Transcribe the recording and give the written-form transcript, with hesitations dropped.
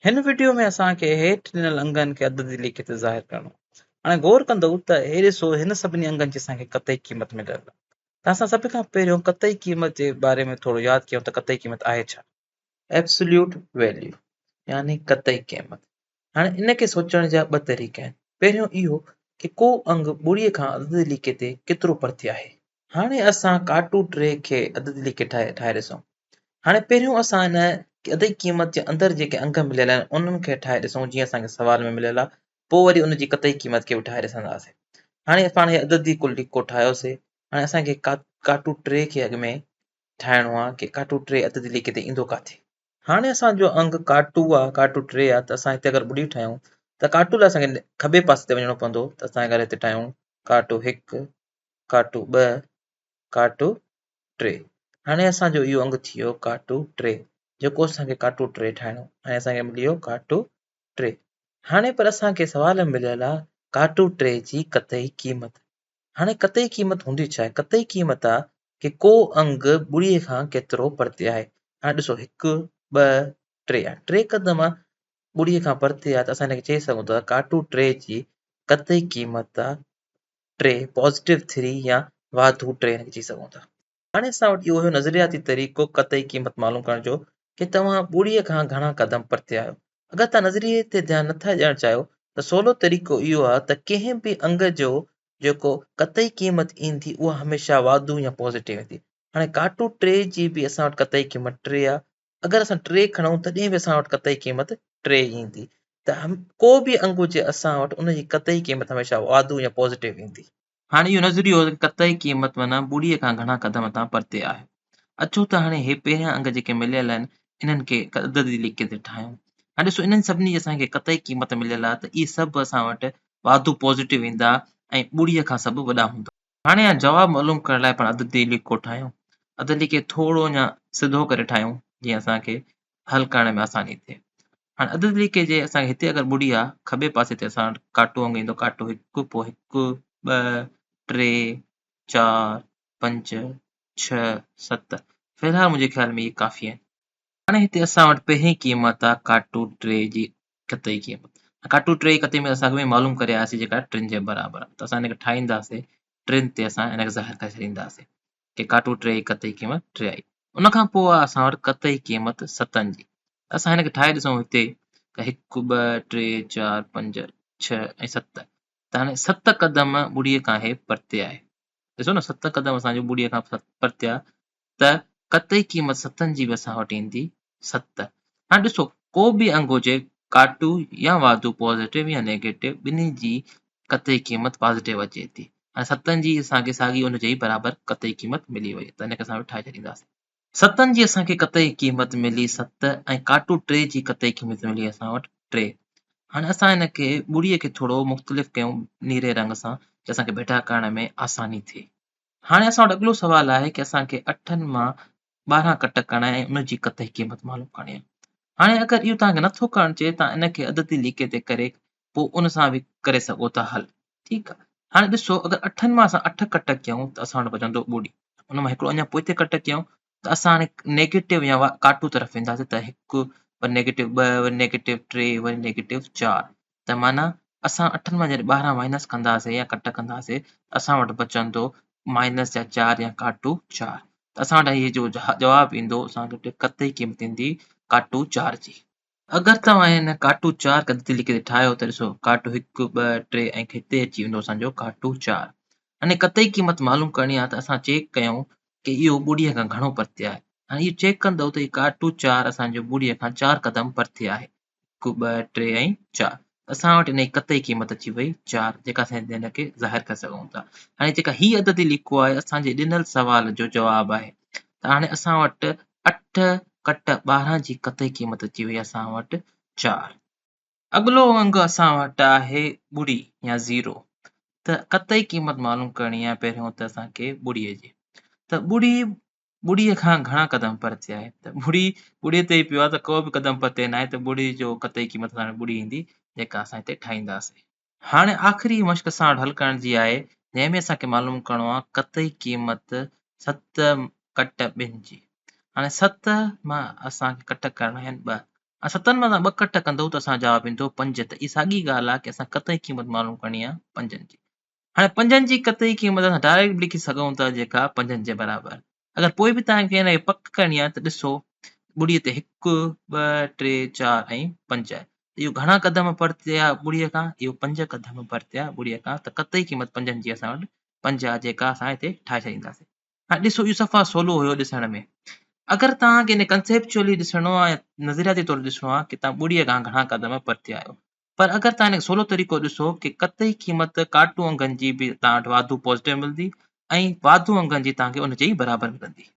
هن وڊيو ۾ اسان کي هيٺ ڏنل انگن کي عددي ليکي تي ظاهر ڪرڻو آهي. هاڻي غور ڪندؤ ته هي ڏسو هن سڀني انگن جي اسان کي قطعي قيمت مليل آهي. ته اسان سڀ کان پهريون قطعي قيمت جي باري ۾ ٿورو ياد ڪيون ته قطعي قيمت آهي ڇا؟ Absolute Value يعني قطعي قيمت. هاڻي ان کي سوچڻ جا ٻه طريقا آهن. پهريون اهو ڪي ڪو انگ ٻڙي کان عددي ليڪي تي ڪيترو پرتي آهي. هاڻي اسان ڪاٽو ٽي کي عددي ليڪي ٺاهي ڏسون. هاڻي پهريون اسان ان عددي قيمت جي اندر جيڪي انگ مليل آهن انهن کي ٺاهي ڏسون جيئن اسان کي سوال ۾ مليل آهي پوء وري ان جي قطعي قيمت کي به ٺاهي ڏسنداسين. هاڻي پاڻ هي عددي ڪل ليڪو ٺاهيوسي. هاڻي اسان کي ڪاٽو ٽي کي اڳ ۾ ٺاهڻو آهي ڪي ڪاٽو ٽي عددي ليڪي تي ايندو ڪاٿي. هاڻي اسان جو انگ ڪاٽو آ، ڪاٽو ٽي آ ته اسان هتي اگر ٻڙي ٺاهيون ته ڪاٽو لاء اسان کي کٻي پاسي تي وڃڻو پوندو ته اسان اگر هتي ٺاهيون ڪاٽو هڪ، ڪاٽو ٻه، ڪاٽو ٽي. هاڻي اسان جو اهو انگ ٿي ويو ڪاٽو ٽي جيڪو اسان کي ڪاٽو ٽي ٺاهڻو هاڻي اسان کي ملي ويو ڪاٽو ٽي. هاڻي پر اسان کي سوال ۾ مليل آ ڪاٽو ٽي جي قطعي قيمت. هاڻي قطعي قيمت هوندي ڇا آهي؟ قطعي قيمت آ ڪي ڪو انگ ٻڙي کان ڪيترو پرتي آهي. هاڻي ڏسو هڪ، ٻه، ٽي آهي. ٽي قدم ٻڙي کان پرتي آهي ته اسان هن کي چئي سگهون ٿا ڪاٽو ٽي جي قطعي قيمت آ ٽي، پازيٽو ٿري يا واڌو ٽي هن کي چئي سگهون ٿا. هاڻي اسان وٽ اهو هيو نظرياتي طريقو قطعي قيمت معلوم ڪرڻ جو ڪي توهان ٻڙي کان گهڻا قدم پرتي آهيو. اگر توهان نظريي تي ڌيان نٿا ڏيڻ چاهيو ته سولو طريقو اهو آهي ته ڪنهن به انگ جو جيڪو قطعي قيمت ايندي اها هميشه واڌو يا پازيٽو ايندي. هاڻي ڪاٽو ٽي جي به اسان وٽ قطعي قيمت ٽي آهي. اگر اسان ٽي کڻون تڏهن به اسان وٽ قطعي قيمت ٽي ايندي ته ڪو به انگ هجي اسان وٽ ان جي قطعي قيمت هميشه واڌو يا پازيٽو ايندي. هاڻي اهو نظريو هو ته قطعي قيمت معنيٰ ٻڙيء کان گهڻا قدم تان پرتي آهي. اچو ته هاڻي هي پهريان انگ جيڪي مليل آهن، انهن کي عددي ليڪي تي ٺاهيون. هاڻي ڏسو انهن سڀني جي اسان کي قطعي قيمت مليل آهي ته اهي سڀ اسان وٽ واڌو Positive ايندا ۽ ٻڙيء کان سڀ وڏا هوندا. هاڻي اها جواب معلوم ڪرڻ لاء پاڻ عددي ليڪو ٺاهيون. عددي ليڪي ٿورو اڃا سڌو ڪري ٺاهيون جيئن اسان کي حل ڪرڻ ۾ آساني ٿئي. هاڻي عدد ليڪي جي اسان کي هتي اگر ٻڙي آ کٻي پاسي تي اسان وٽ ڪاٽو انگ ايندو ڪاٽو هڪ پوء هڪ، ٻه، ٽي، چار، پنج، ڇهه، ست. في الحال منهنجي خيال ۾ اهي ڪافي آهن. هاڻي هتي اسان وٽ پهرين قيمت آ ڪاٽو ٽي جي قطعي قيمت. ڪاٽو ٽي جي قطعي قيمت اسان اڳ ۾ معلوم ڪري آياسين جيڪا ٽن جي برابر آ ته اسان هن کي ٺاهينداسين ٽن تي اسان هن کي ظاهر ڪري ڇڏينداسين. ڪي ڪاٽو ٽي جي قطعي قيمت ٽي آئي. ان کان پوء آهي اسان وٽ قطعي قيمت ستن جي. اسان هن کي ٺاهي ڏسون هتي ته هڪ، ٻه، ٽي، چار، پنج، ڇهه ۽ ست ته هاڻي ست قدم ٻڙيء کان هي پرتي آهي. ڏسو نه ست قدم اسان جو ٻڙيء کان پرتي آهي ته قطعي قيمت ستن جي به اسان وٽ ايندي ست. هاڻي ڏسو ڪو به انگ هجي ڪاٽو يا واڌو پازيٽو يا نيگيٽو ٻنهي جي قطعي قيمت پازيٽو اچي ٿي ۽ ستن جي اسان کي ساڳي ان جي ئي برابر قطعي قيمت ملي وئي ته ان کي اسان ٺاهي ڇڏينداسين. ستن جي اسان کي قطعي قيمت ملي ست ۽ ڪاٽو ٽي جي قطعي قيمت ملي اسان وٽ ٽي. هاڻي اسان ان کي ٻڙي کي ٿورو مختلف ڪيون نيري رنگ سان جي اسان کي ڀيٽا ڪرڻ ۾ آساني ٿئي. هاڻي اسان وٽ اڳلو سوال آهي ڪي اسان کي اٺن مان 12 ڪٽ ڪرڻا آهن ۽ ان جي قطعي قيمت معلوم ڪرڻي آهي. هاڻي اگر اهو توهان کي نٿو ڪرڻ اچي توهان ان کي عددي ليڪي تي ڪري پوء ان سان به ڪري سگهو ٿا حل. ٺيڪ آهي. هاڻي ڏسو اگر اٺن مان اسان اٺ ڪٽ ڪيون ته اسان وٽ بچندو ٻڙي. ان مان هڪڙو اڃا پوئتي ڪٽ ڪيون ته اسان هاڻي نيگيٽو يا ڪاٽو طرف وينداسين ته هڪ وري نيگيٽو ٻه وري نيگيٽو ٽي وري نيگيٽو چار ته معنيٰ اسان اٺن مان جڏهن 12 مائنس ڪنداسين يا ڪٽ ڪنداسين ته اسان وٽ بچندو مائنس جا چار يا ڪاٽو چار ته اسان وٽ هي جو جواب ايندو اسان وٽ قطعي قيمت ايندي ڪاٽو چار جي. اگر توهان هن ڪاٽو چار قطعي لکي تي ٺاهيو ته ڏسو ڪاٽو هڪ، ٻه، ٽي ۽ هتي اچي ويندو اسان جو ڪاٽو چار. هاڻي قطعي قيمت معلوم ڪرڻي آهي ته اسان چيڪ ڪيون ڪي اهو ٻڙيء کان گهڻو پرتي آهي. هاڻي اهو چيڪ ڪندو ته هي ڪاٽو چار اسان جو ٻڙيء کان چار قدم پرتي آهي. هڪ، ٻه، ٽي ۽ چار. اسان وٽ انهيء قطعي قيمت اچي وئي چار، جيڪا اسان هتي هن کي ظاهر ڪري سگهون ٿا. هاڻي جيڪا هي عددي ليڪو آهي، اسان جي ڏنل سوال جو جواب آهي. ته هاڻي اسان وٽ اٺ ڪٽ 12 جي قطعي قيمت اچي وئي اسان وٽ چار. اڳلو انگ اسان وٽ آهي ٻڙي يا زيرو. ته قطعي قيمت معلوم ڪرڻي آهي پهريون ته اسان کي ٻڙيء جي. ته ٻڙي ٻڙيء کان گهڻا قدم پرتي آهي ته ٻڙي ٻڙيء تي ئي پيو آهي ته ڪو به قدم پرتي ناهي ته ٻڙي جو قطعي قيمت اسان وٽ ٻڙي ايندي جيڪا اسان هتي ٺاهينداسين. هاڻي آخري مشق اسان وٽ حل ڪرڻ جي آهي جنهن ۾ اسان کي معلوم ڪرڻو آهي قطعي قيمت ست ڪٽ ٻن جي. هاڻي ست مان اسان کي ڪٽ ڪرڻا آهن ٻه. ۽ ستن مان توهان ٻه ڪٽ ڪندؤ ته اسان جو جواب ايندو پنج ته اها ساڳي ڳالهه آهي ڪي اسان قطعي قيمت معلوم ڪرڻي آهي پنجن جي. هاڻي پنجن جي قطعي قيمت اسان ڊائريڪٽ به لکي سگهون ٿا جيڪا پنجن جي برابر. اگر پوء به توهان کي ان کي پڪ ڪرڻي آهي ته ڏسو ٻڙيء تي هڪ، ٻه، ٽي، چار ۽ پنج آهي ته اهو گهڻا قدم پرتي آهي ٻڙيء کان؟ اهو پنج قدم پرتي آهي ٻڙيء کان ته قطعي قيمت پنجن جي اسان وٽ پنج آهي جيڪا اسان هتي ٺاهي ڇڏينداسين. هاڻي ڏسو اهو صفا سولو هيو ڏسڻ ۾. اگر توهان کي ان ڪنسيپچوئلي ڏسڻو آهي يا نظرياتي طور ڏسڻو آهي ڪي توهان ٻڙيء کان گهڻا قدم پرتي آهيو. پر اگر توهان ان کي سولو طريقو ڏسو ڪي قطعي قيمت ڪاٽو انگن جي به توهان وٽ واڌو پازيٽو ملندي ۽ واڌو انگن جي توهان کي ان جي ئي برابر ملندي.